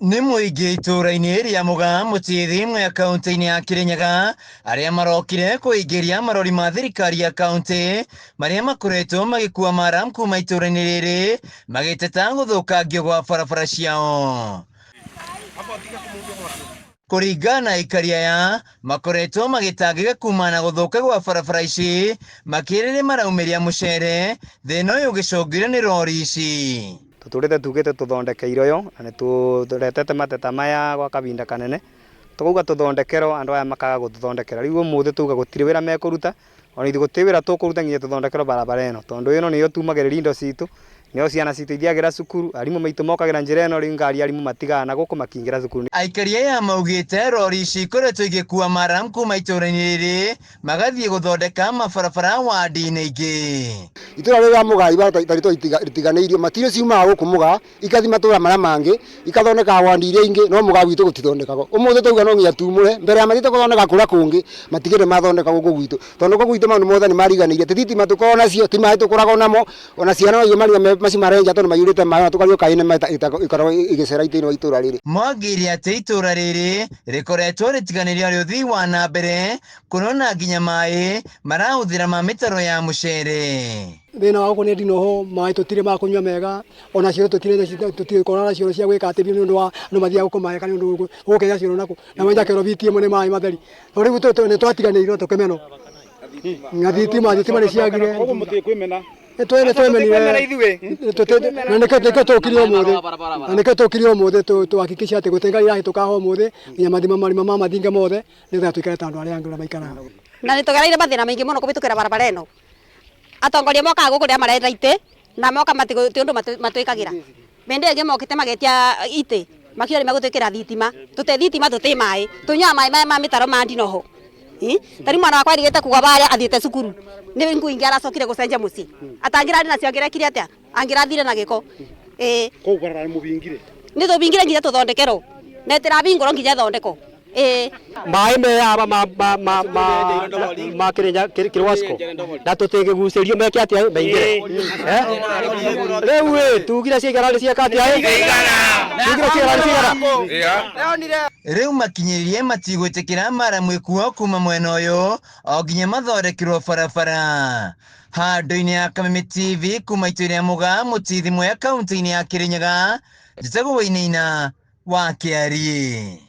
Nĩ mũingĩ itũũra-inĩ rĩa Mũgaa Mũtithi Mwea kaunti-inĩ ya Kĩrĩnyaga arĩa marokire kũingĩria marori ma thirikari ya kaunti marĩa makoretwo magĩkua maramu kuma itũũra-inĩ rĩrĩ magĩteta gũthũkangio gwa barabara ciao. Kũringana na aikari aya, makoretwo magĩtangĩka kumana na gũthũka gwa barabara ici, makĩria rĩrĩa maraumĩria mũcere, thĩna ũyũ ũgĩcũngĩrĩrio nĩ rori ici. Tũtũrĩte tugĩte tũthondekeirwo yo na nĩ tũretete mateta maya gwa kabinda kanene tũkauga tũthondekerwo andũ aya makaga gũtũthondekera. Rĩu ũmũthĩ twauga gũtirĩ wĩra mekũruta ona ithuĩ gũtirĩ wĩra tũkũruta nginya tũthondekerwo barabara ĩno tondũ ĩno nĩyo tumagĩrĩria indo citũ, nĩyo ciana citũ ithiagĩra cukuru, arimũ maitũ mokagĩra njĩra ĩno rĩu ngari arimũ matigaga na gũkũ makĩingĩra cukuru. Aikari aya maugĩte rori ici ikoretwo igĩkua maramu kuma itũra-inĩ rĩrĩ magathiĩ gũthondeka mabarabara wandi-inĩ ingĩ. Itũra rĩrĩ rĩa Mũgaa ibara tarĩtwo ritiganĩirio, matirio ciumaga gũkũ Mũgaa ikathi matũra marĩa mangĩ ikathondeka wandi iria ingĩ no Mũgaa gwitũ gũtithondekagwo. Ũmũthĩ twauga no nginya tumũre mbere ya mathiĩte gũthondeka kũrĩa kũngĩ matigĩrĩre mathondeka gũkũ gwitũ tondũ gũkũ gwitũ maũndũ mothe nĩ mariganĩire, ti thitima tũkoragwo nacio, ti maĩ tũkoragwo namo, ona ciana no marima macio marenja tondũ maiyũrĩte maĩ ona tũkario kaĩ nĩ ĩkoragwo ĩgĩcera thĩinĩ wa itũra rĩrĩ. Mongire atĩ itũra rĩrĩ rĩkoretwo rĩtiganĩrio harĩ ũthii wa na mbere kũrona nginya maĩ marahũthĩra ma mĩtaro ya mũcere. Thĩna wa gũkũ nĩ ndinoho, maĩ tũtirĩ ma kũnyua mega, ona cioro tũtirĩ tũtikoragwo na cioro cia gwĩka atĩ nĩ ũndũ wa andũ mathiaga gũkoma nĩ ũndũ gũkĩgĩa cioro nakũ na wenja kĩoro BTM nĩ maĩ matheri. No rĩu nĩ twatiganĩirio tũkĩmenwo. Na thitima thitima nĩ ciagire. Koguo mũtikwĩmena. Nĩ twemenire na nĩkĩo nĩkĩo tũkire ũmũthĩ na nĩkĩo tũkire ũmũthĩ tũhakikishe atĩ gũtirĩ ngari irahĩtũka haha ũmũthĩ nginya mathima marima ma mathinga mothe nĩgetha tũikare ta andũ arĩa angĩ ũrĩa maikaraga. Na nĩ tũgereire mathĩna maingĩ mũno kũhĩtũkĩra barabara ĩno. Atongoria mokaga gũkũ rĩrĩa marenda itĩ na moka ti ũndũ matwĩkagĩra. Hĩndĩ ĩyo ĩngĩ mokĩte magetia itĩ makiuga nĩ megũtwĩkĩra thitima, tũtirĩ thitima tũtirĩ maĩ, tũnyuaga maĩ maya ma mĩtaro ma ndinoho. Ta rĩu mwana wakwa erĩgĩte kuga harĩa athiĩte cukuru nĩ nguo ingĩ aracokire gũcenjia mũciĩ, atangĩrarĩ nacio angĩrekire atĩa? Angĩrathire na gĩko. Ĩĩ. Koguo barabara nĩ mũbingire? Nĩ tũbingire nginya tũthondekerwo na ĩtĩrabingũrwo nginya ĩthondekwo. Ĩĩ. Maĩ me aba ma ma ma ma ma Kĩrĩnya Kĩrwasco na tũtingĩgucĩrio meke atĩa maingĩre. Eh? Rĩu ĩ tugire ciaigana nĩ cieka atĩa ĩ? Tugire ciaigana nĩ ciaigana. Rĩu makinyĩrĩrie matigwĩtĩkĩra maramu ĩkuo kuma mwena ũyũ o nginya mathondekerwo barabara. Handũ-inĩ ya Kameme TV kuma itũra rĩa Mũgaa Mũtithi Mwea kaunti-inĩ ya Kĩrĩnyaga, njĩtagwo Wainaina wa Kĩariĩ.